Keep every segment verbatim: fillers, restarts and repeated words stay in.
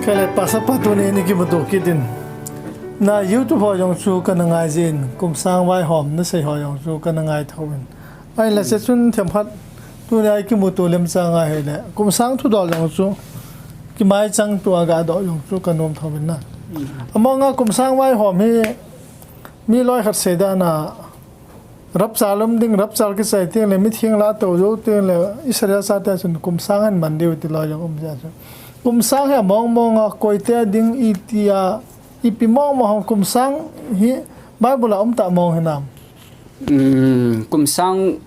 Kei le Pastor pa tuni ni kimuto kit in. Na YouTube ho jong chu kana ngai jin, kum sang vaihom nasei ho jong chu kana ngai tho in. Ahinla che chun themkhat tuni a i kimuto lemchang a hile, kum sang thudol jong chu kimaichang tua gadoh jong chu kanom tho in na. Among a kum sang vaihom hi mi loi khat sei dan a, rapture um ding, rapture kichai teng le, mitheng lah a tou jou teng le, Israel chate chun kum sang ahin man diu ti loi jong um jeh chun. Kum sang hi among mong a, koite ding iti a, ipi mong mong ham kum sang hi Bible a um tah mong hinam? Um, kum sang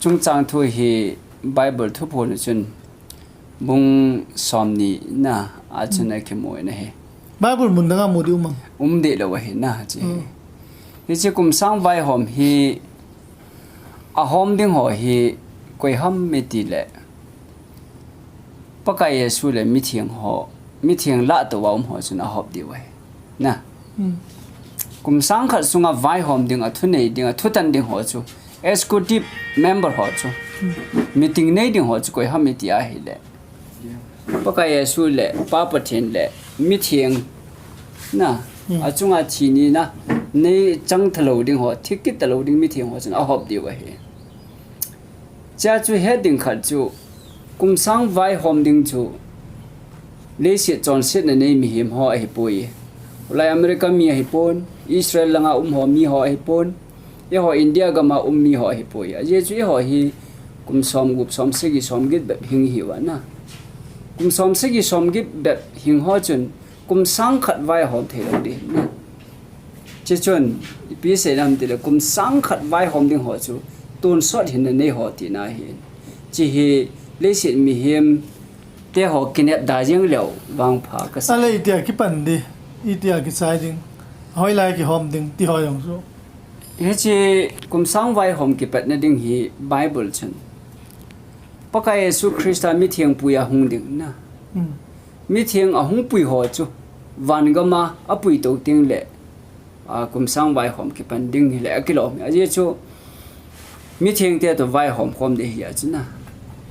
chungchang thu hi Bible thuphon a chun bung somni na a chun akimu in ahi. Bible mun dang a mu diu mang? Um deh lou ahi na chi. Hmm. Hiche kum sang vaihom hi ahom ding ho hi koi ham iti le, Pakai Jesu le mitheng ho, mitheng lah a tou a um ho chun ahop diu ahi. Na. Hmm. Kum sang khat sunga vaihom ding, a thunei ding, a thutan ding ho chu, executive member ho chu, meeting nei ding ho chu koi ham iti ahile, Pakai Jesu le Pa Pathen le mitheng na, hmm, achunga thi ni na, nei chang tha lou ding ho, thi kit ta lou ding mitheng ho chun ahop diu ahi. Chea chu het ding khat chu, kum sang vaihom ding chu leiset chonsetna nei mihem ho ahipoi. Hulai America mi ahipon, Israel langa um ho mi ho ahipon, eiho India gam a um mi ho ahipoi. Ajeh chu eiho hi kum som gup, som sagi, som get bep hing ihiuva na. Kum som sagi, som get bep hing ho chun kum sang khat vaihom thei lou ding na. Chuchun, ipi sei nam tile, kum sang khat vaihom ding ho chu tonsot hinna nei ho tina ahi. Chi hi leiset mihem te ho kinep da jeng leu vangpha kasei. Ale itia kipan ding, itia kichai ding, hoilai kihom ding, ti ho jong chu. Hiche kum sang vaihom kipatna ding hi Bible chun, Pakai Jesu Christa mitheng pui a hung ding na. Hmm. Mitheng ahung pui ho chu, van gam a apui tou teng le, a, kum sang vaihom kipan ding hile akilom. Ajeh chu, mitheng te toh vaihom khom ding ahi a chu na.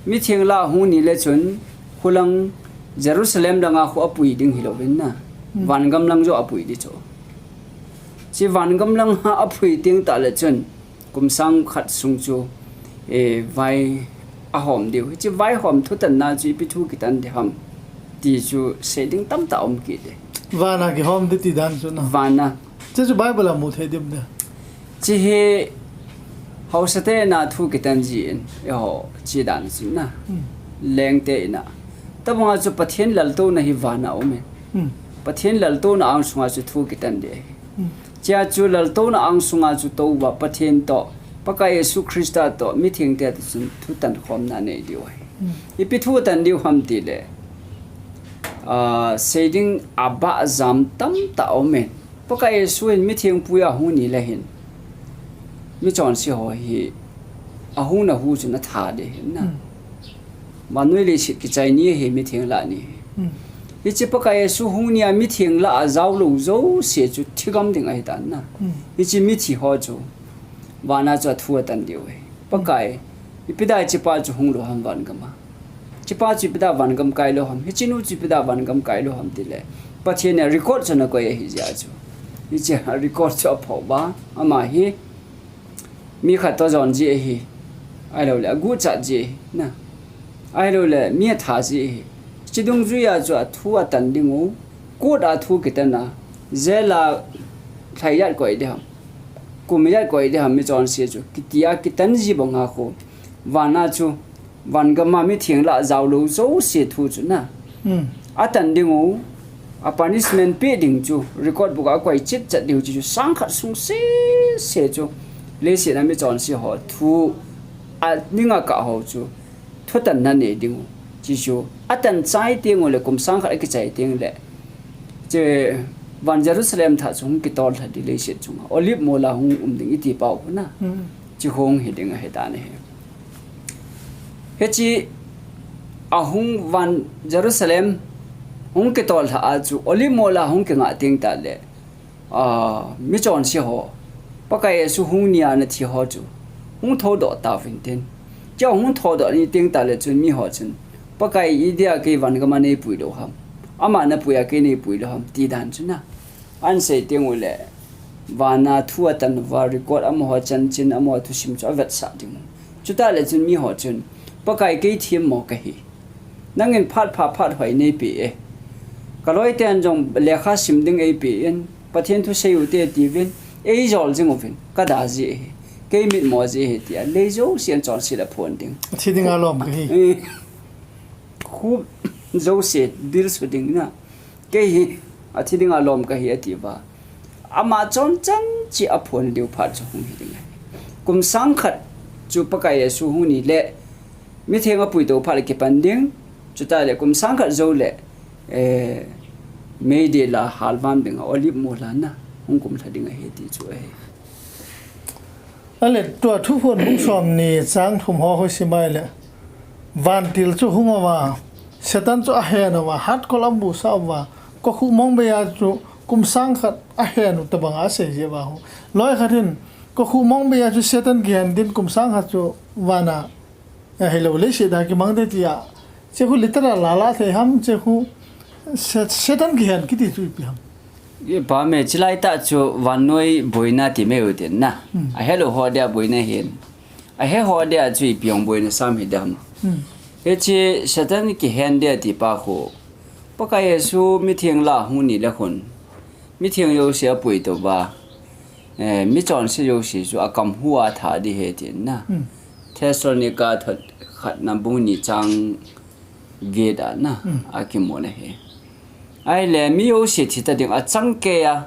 Mitheng lah a hung ni le chun, khulang Jerusalem langa khu apui ding hilou vin na. Hmm. Van gam lang joh apui ding chu. Chi van gam langa apui teng tah le chun, kum sang khat sung chu, eh, vai ahom diu. Hiche vaihom thutanna chu ipi thu kitan ding ham ti chu sei ding tamtah um kit e. Van a kihom ding ti dan chu na. Van a. Che chu Bible a mu thei diu de. Chi hi haosa te na thu kitan ji in, eiho chi dan chu na. Hmm. Leng te in a. Tabang a chu Pathen laltouna hi van a um e. Hmm. Pathen laltouna ang sunga chu thu kitan ding ahi. Hmm. Chea chu laltouna ang sunga chu touva Pathen toh, Pakai Jesu Christa toh, mitheng te toh chun thutan khomna nei diu ahi. Hmm. Ipi thutan diu ham tile, ah, sei ding abah jam tamtah um e. Pakai Jesu hin mitheng pui a hung ni le hin, michonse ho hi ahungna hu chun atha ding ahi na. Hmm. Vannoi leiset kichai ni ahi, mitheng lah ni ahi. Hmm. Hiche Pakai Jesu hung ni a mitheng lah a jao lou jouse chu thigam ding ahi tan na. Hmm. Hiche mithi ho chu, van a chu athu atan diu ahi. Pakai, ipi dia chepa chu hung lou ham van gam a. Chepa chu ipi dia van gam kai lou ham. Hiche nu chu ipi dia van gam kai lou ham tile, Pathen in record chu ana koi ahi jeh a chu. Hiche record chu aphoh uva, ama hi mi khat toh jon ji ahi. Ahilouleh aguhchat ji ahi na. Ahilouleh mi atha ji ahi. Chi dungjui a chu athu atan ding u. Court a thu kitan a. Jail a lha ijat koi ding ham, kum ijat koi ding ham michonse chu, kiti a kitan ji bang a khu, van a chu, van gam a mitheng lah a jao lou jouse thu chu na. Hmm. Atan ding u, a punishment pe ding chu, record book a akoi chet chet diu chu, sang khat sung sese chu, leiset a michonse ho thu, aning a kah ho chu, thutanna nei ding u. Chi chu, atan chai teng u le, kum sang khat akichai teng le, che van Jerusalem thah chu hung kitol lha ding leiset chunga. Olive mol a hung um ding iti pau khu na. Hmm. Chi hung hi ding ahi tan ahi. Hiche ahung van Jerusalem hung kitol lha a chu Olive mol a hung kingah teng tah le, a, michonse ho, Pakai Jesu hung ni a ana thi ho chu, hung thoudoh tauvin tin. Chua hung thoudoh ni teng tah le chun mi ho chun, Pakai, idia kei van gam a nei pui lou ham. Ama napui a kei neipui lou ham ti dan chu na. Ahin sei teng uleh, vana thu atan uva record amaho chanchin, amaho thusim chu avetsah ding. Chutah leh chun miho chun, Pakai, kei themmo kahi. Nangin phat pha phat hoi neipe e. Kaloite'n jong lekha sim ding eipe in, Pathen thu sei ute tiuvin, eijol jing uvin, kada ji ahi. Kei mitmo ji ahi tia, lei jousen chonset aphon ding. Thi dinga lom kahi. Eh. Khu jouse dil su ding na. Kei hi, athi dinga lom kahi ati uva. Ama chonchan chi aphon diu phat chu hung hi ding ahi. Kum sang khat chu Pakai Jesu hung ni leh, mitheng apui to phat leh kipan ding. Chutah leh kum sang khat jou leh, eh, meidil a halvam ding a, Olive mol a na hung kumlha ding ahi ti chu ahi. Ahileh, tua Thuphon bung somni chang thum ho hoisim a ahileh, vantil chu hung uva, Satan chu ahen uva, hatkol amusah uva, kokhuh mong bei a chu kum sang khat ahen u tobang a asei ji uva hu. Loi khat in, kokhuh mong bei a chu Satan kihen din kum sang khat chu vana, ahilou leiset a kimang ding tia. Che khu literal a la thei ham, che khu Sa-, Satan kihen kiti chu ipi ham. Ipi ham, chilai tah chu vannoi boina ti mai u tin na. Hmm. Ahelou ho dia boina hin. Ahe ho dia chu ipi hung boina sam hi dam. Hmm. Hiche Satan kihen dia ti pa khu, Pakai Jesu mitheng lah a hung ni leh khun, mitheng jouse apui to uva, eh, michonse jouse chu akam hu a tha ding ahi tin na. Hmm. Thessalonica thot khatna bung ni chang get a na, hmm, akimu na ahi. Ahileh mi jouse thi ta ding a changkei a,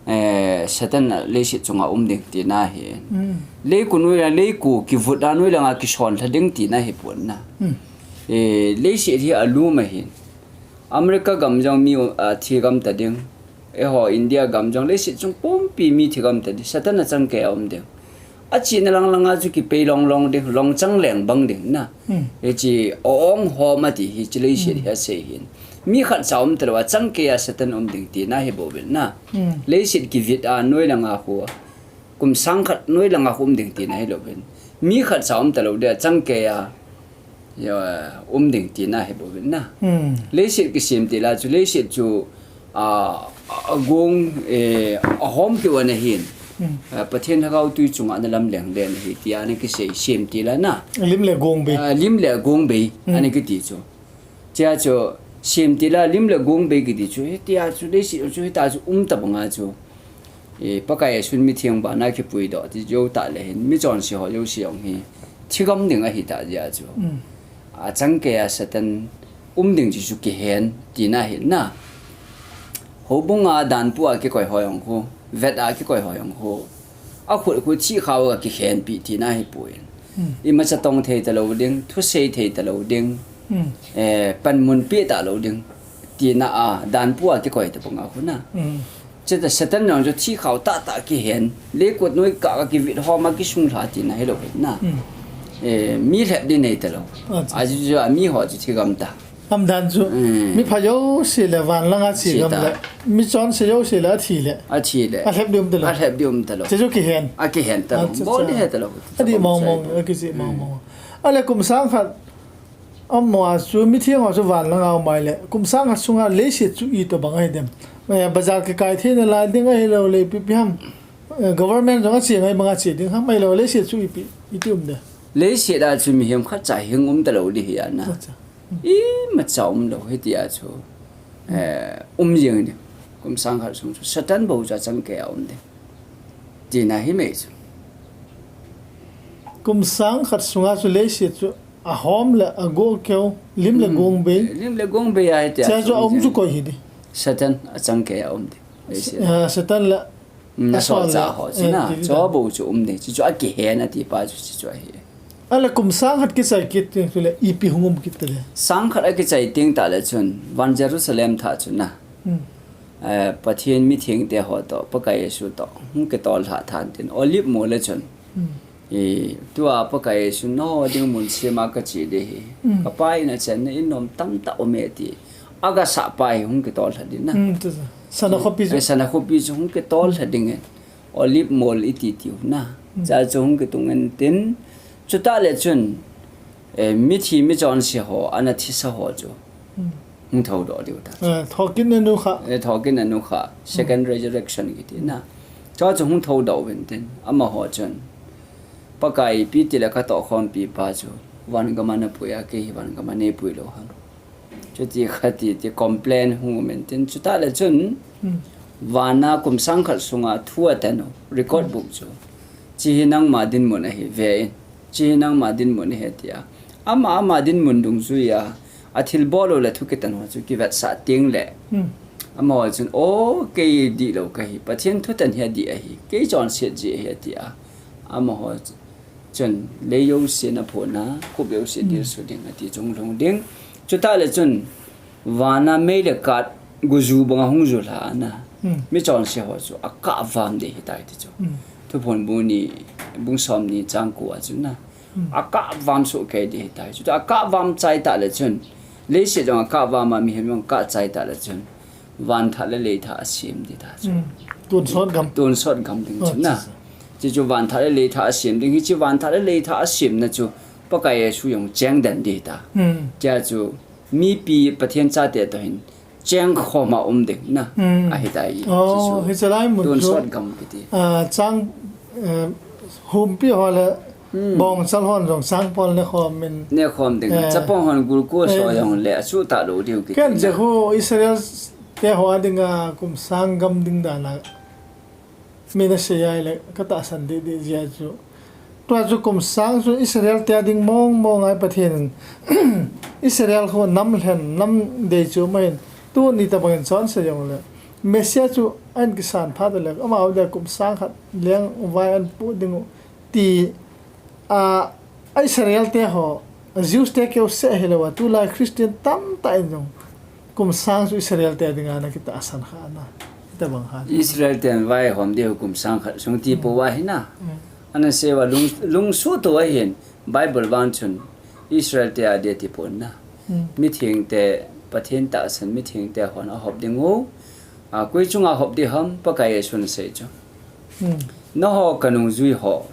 eh, Satan a leiset chunga um ding tina ahi. Hmm. Leiku noi a, leiku kivut a noi langa kisonlha ding tina ahipon na. Hmm. Eh, leiset hi alum ahin. America gam jong mi, ah, thi gam ta ding. Eiho India gam jong leiset chung pumpi mi thi gam ta ding. Satan a changkei a um ding. Achena lang langa chu kipei long long ding, long chang leng bang ding na. Hmm. Hiche ong hom ati hiche leiset, hmm, hi asei hin. Mi khatcha um talou a changkei a Satan um ding tina ahi bou vin na. Hmm. Leiset kivit a noi langa khu, kum sang khat noi langa khu um ding tina ahilou vin. Mi khatcha um talou dia changkei a, ya, um ding tina ahi bou vin na. Hmm. Leiset kisem til a chu, leiset chu, a, a, agong, eh, ahom keu ana hin. Hmm. A, Pathen Lhagao tui chunga ana lamleng le ana hi tia ana kisei, sem til a na. Lim le gong bei. A, lim le gong bei, hmm, ana kiti chu. Chea chu, sem til a lim le gong bei kiti chu, hitia chu, leiset chu, hitia chu, um tabang a chu. Eh, Pakai Jesun mitheng vana kipui doh ti jou tah leh hin, michonse ho jouse jong hi, thi gam ding ahi ta jeh a chu. Mm. Achangkei a Satan um ding chu chu kihen, tina ahi na. Houbung a danpu a kikoi ho jong khu, vet a kikoi ho jong khu, akhut khu thihkhao a kikhenpi tina ahipoi. Hmm. Imacha tong thei talou ding, thusei thei talou ding, hmm, eh, panmun pe talou ding, tina a, danpu a kikoi tabang a khu na. Hmm. Chutah Satan jong chu thihkhao tahtah kihen, leikut noi kah a kivit hom a kisunglha tina ahilou na. Hmm. Eh, mi lhep ding nei talou. Acha. Ajeh chu a mi ho chu thi gam ta. Umdan chu, hmm, mi pha jouse le van langa che gam le, michonse jouse le athi le. Athi le. Alhep ding um talou. Alhep ding um talou. Che chu kihen. Akihen talou. Acha, bol acha. Ding he talou. Adih mong mong, akicheh mong mong. Hmm. Ahileh kum sang khat, amaho chu, mitheng ho chu van langa um a ahileh, kum sang khat sunga leiset chu itobang ahi dem. Eh, bazar kikai theina lai ding ahilou le, ipi ipi ham. Eh, government jong ache ngai banga che ding ham, ahilou leiset chu ipi, iti um de. Leiset a chu mihem khatcha hing um talou ding ahi na. Acha. Imacha umlou hitia chu, eh, um jeng ding. Kum sang khat sung chu Satan bou chu achangkei a um ding. Tina ahi mai chu. Kum sang khat sunga chu leiset chu ahom le ago keu, lim le gong bei. Hmm. Lim le gong bei ahi tia chu. Chea chu aum chu koi hi ding. Satan achangkei a um ding. Leiset. Ah, Satan le Asol cha ho chu na, eh, chu bou chu um ding, chu chu akihen ati pa chu, chu chu ahi. Ahileh kum sang khat kichai kit teng chuleh, ipi hung um kit tale. Sang khat akichai teng tale chun, van Jerusalem thah chu na. Hmm. Eh, Pathen mitheng te ho toh, Pakai Jesu toh, hung kitol lha than tin, Olive mol a chun. Hmm. Eh, tua Pakai Jesu nao ding mun sema kache ding ahi. Mm. Kapa in a chenna in nom tamtah um e ti. Agasah pa hi hung kitol lha ding na. Mm, tu, tu. Sana khopi chu. Eh, sana khopi chu hung kitol lha ding e. Olive mol iti tiu na. Mm. Cha chu hung kitung in tin. Chutah le chun, eh, mithi michonse ho, ana thisa ho chu. Mm. Hung thoudoh diu ta. Eh, thokit na nu kha. Eh, thokit na nu kha. Second resurrection kiti na. Chua chu hung thoudoh uvin tin. Amaho chun, Pakai ipi tile katohkhompi pa chu van gama napui a, kei hi van gama neipui lou ham. Chuti kha ti, ti complain hung um in tin. Chutah le chun, vana kum sang khat sunga thu atan u, record book chu. Chi hi nangma dinmun ahi, ve in. Chi hi nangma dinmun ahi, tia. Ama, ama dinmun dungjuia, athilbol u le thu kitan ho chu kivetsah teng le. Amaho chun, o, kei dihlou kahi, Pathen thutan hi adih ahi, kei chonset jeh ahi, tia. Amaho chun, lei jouse naphona, khup jouse dilsu ding, ati chun lhung ding. Chutah le chun, vana mei le kath guju banga hung ju lha na. Mi chonse ho chu akahvam ding ahitai ti chu. Thuphon bung ni, bung som ni chang ko a chun na. Akahvam soh kei ding ahitai. Chuti akahvam chai tah le chun, leiset jong akahvam a mihem jong akah chai tah le chun, van thah le lei thah asem ding ta chu. Tonsot gam. Tonsot gam ding chu na. Chi chu van thah le lei thah asem ding, hichi van thah le lei thah asemna chu Pakai Jesu jong cheng den ding ta. Chia chu mipi Pathen chate toh hin chengkhom a um ding na. Ahitai. Chi chu. Hichelai mun chu, tonsot gam kiti. Chang, eh, humpi ho le bongchal hon jong changpol nekhom in. Nekhom ding. Chapang hon glucose ho jong le achu talou diu kiti. Ken Jehu Israel te ho a dinga kum sang gam ding dan a. Min asei a ahile, katahsan didi jia chu. Tua chu kum sang chu Israel te a ding mong mong ahi Pathen in. Israel khu nam lhen, nam dei chu mahin. Tuni tabang in chonse jongle. Messiah chu ahin kisan phat le, amaho dia kum sang khat leng vai ahin pu ding u. Ti A, a Israel te ho, a Jews te keu seh hilou a, tulai Christian tamtah in jong, kum sang chu Israel te dinga ana kitahsan kha na, hitabang kha. Israel ten vaihom diu kum sang khat sung ti pou ahi na. Ana sei uva lung, lungsuh tou ahin, Bible vang chun Israel te a dia ti pon na. Mitheng te, Pathen tahsan mitheng te hon ahop ding u. A, koi chunga hop ding ham, Pakai Jesun asei chu. Nangho kanungjui ho.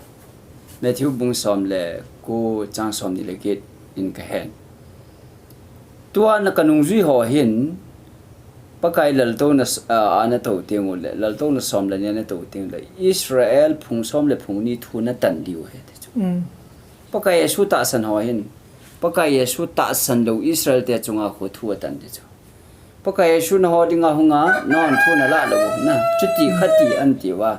Matthew bung som le ko chang som ni le get in kahen. Tua na kanungjui ho hin, Pakai laltouna s-, a, ana tou teng u le, laltouna som le ni ana tou teng u le, Israel phung som le phung ni thu natan diu ahi ti chu. Pakai Jesu tahsan ho hin, Pakai Jesu tahsan lou Israel te chunga khu thu atan ti chu. Pakai Jesu nangho dinga hunga, nangho thu nalah lou u, na, chuti khati anti uva,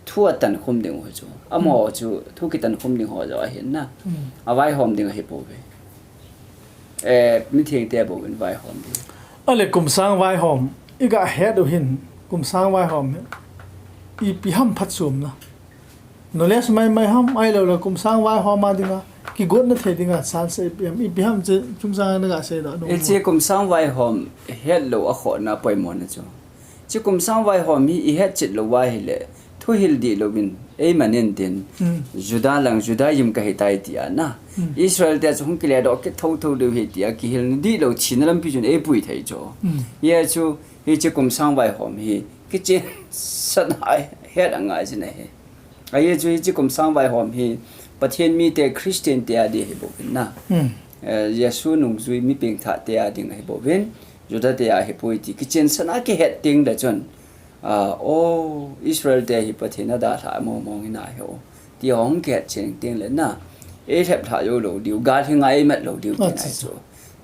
thu atan khum ding u chu. Amaho chu, thu kitan khum ding ho jong ahin na. Avaihom ding ahi pouve. Eh, mitheng te bou in vaihom ding. Ale kum sang vaihom, iga het u hin, kum sang vaihom hi, ipi ham phatchomna. Knowledge mai mai ham, ahilou le kum sang vaihom a dinga, kigotna thei dinga, chance ipi ham, ipi ham che, chungchang naga sei doh nom. Hiche kum sang vaihom, het lou a khohna poimo na chu. Hiche kum sang vaihom hi, ihet chet lou uva ahile, thuhil dih louvin, eiman in tin, Juda lang, Judaism kahi tai tia na. Israel te chu hung kile doh kit thotho diu ahi tia, kihil dih lou, thina lampi chun eipui thei chu. Hia chu, hiche kum sang vaihom hi, kichen sat a het angai jin ahi. Ajeh chu hiche kum sang vaihom hi Pathen mite Christian te a ding ahi bouvin na. Eh, Jesu nungjui mi pengthah te a ding ahi bouvin, Juda te a ahi poi ti kichen sat a kihet teng le chun, ah, o, Israel te hi Pathen adalhah mong mong in ahi o. Ti hung kihet chen teng le na. Eilhep lhah jou lou diu, gal hinga eimat lou diu ti na chu.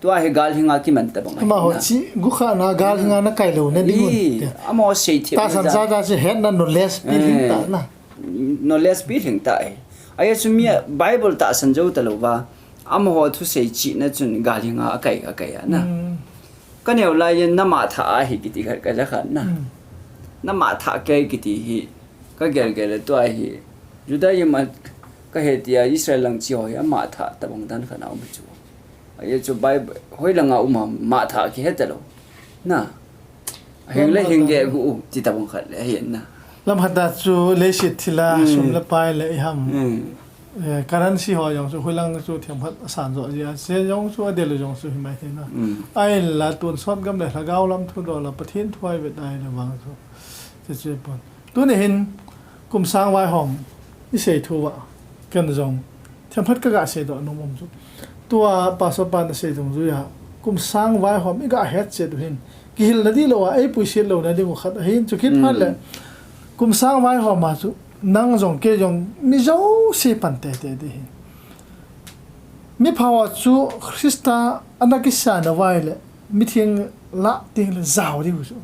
Tua hi gal hinga kiman tabang ahi na. Amaho chi, gukhahna gal hinga nakai louna ding un. Amaho seithei. Tahsan ja ja chi hetna knowledge pi lhing ta na. Knowledge pi lhing ta e. Ajeh chu mi a Bible tahsan jou talou va. Amaho thusei chihna chun gal hinga akai, akai a na. Kaneo lai in nama thah ahi kiti khat kaja khan na. Nama thah kei kiti hi. Kagel gel le tua hi. Judaism a kahe tia Israel lang chi ho hi ama thah tabang dan khat a um chu. Ajeh chu Bible, hoilanga um ham, ama thah kihe talou. Na. Hing le hing ge gu u, ti tabang khat le, ahi na. Lam khat a chu leiset thil a, sum le pai le i ham. Eh, currency ho jong chu, hoilang chu themkhat asan jo jia. Hiche jong chu, adel jong chu, himai thei na. Ahinla, tonsot gam le, lhagao lam thu doh la, Pathen thu a ivet a ahile vang chu. Hiche chu pon. Tuni hin, kum sang vaihom, isei thu uva, ken jong, themkhat kaga seidoh nom um chu. Tua, Pastor pan asei dungjuia, Kum sang vaihom i ga het chet u hin, kihilna dihlou a ei puiset louna ding u khat ahin, chu kit phat le, kum sang vaihom a chu nang jong kei jong mi jouse pan tete ding ahi. Miphao a chu Christa ana kisan a vai le, mitheng lah teng le jao diu chu.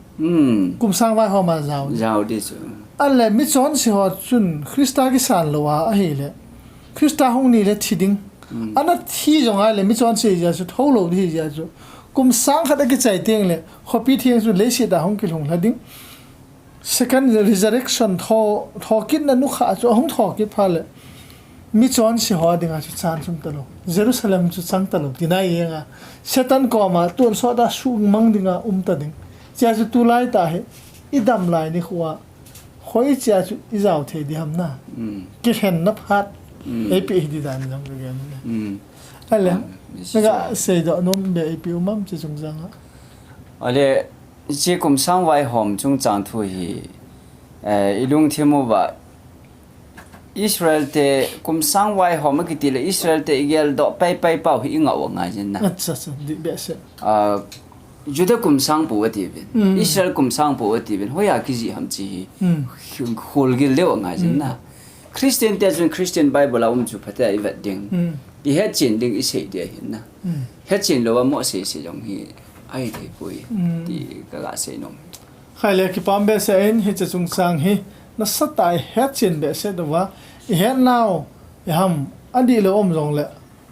Kum sang vaihom a jao ding. Jao ding chu. Ahile michonse ho chun Christa kisan lou a ahile, Christa hung ni le thi ding. Ana thi jong ahile michonse jeh chu thou lou ding jeh chu. Kum sang khat akichai teng le, khopi theng chu leiset a hung kilhung lha ding. Second resurrection tho, thokitna nukhah chu ahung thokit phat le, michonse ho dinga chu chan chu um talou. Jerusalem chu chang talou. Tina i enga. Satan koma tonsot a sumang dinga um ta ding. Chea chu tulai tah hi, i dam lai nikho a, hoi chea chu i jao thei ding ham na. Kilhenna phat. Ei pe hi ding dan jong ka gen na. Ale, naga seidoh nom be i pe u mam che chung jang a. Ale, Hiche kum sang vaihom chungchang thu hi, eh, i lungthim uva, Israel te kum sang vaihom akiti le Israel te i geldoh paipai pau hi i ngah u angai jin na. Acha, acha, dih behseh. Ah, Judah kum sang pou ati uvin. Israel kum sang pou ati uvin. Hoiya kijih ham chi hi. Khol gil leu angai jin na. Christian te chun Christian Bible a um chu phatea i vet ding. I hetchen ding i sei ding ahin na. Hetchen lou a mo sei sei jong hi ahi thei poi. Ti ka ga sei nom. Khai le kipah behseh in hiche chungchang hi nasatah a i hetchen behseh uva. I het nau, i ham, adihlou um jongle.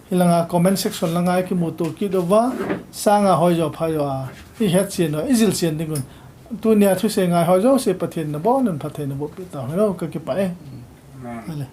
Hilanga comment section langa i kimuto kit uva. Sanga hoijo phajo a. I hetchen uva, i jilchen ding un. Tunia thusei ngai ho jouse Pathen in nabon un phatthei naboh peh tau hen. Ka kipah e. Ale.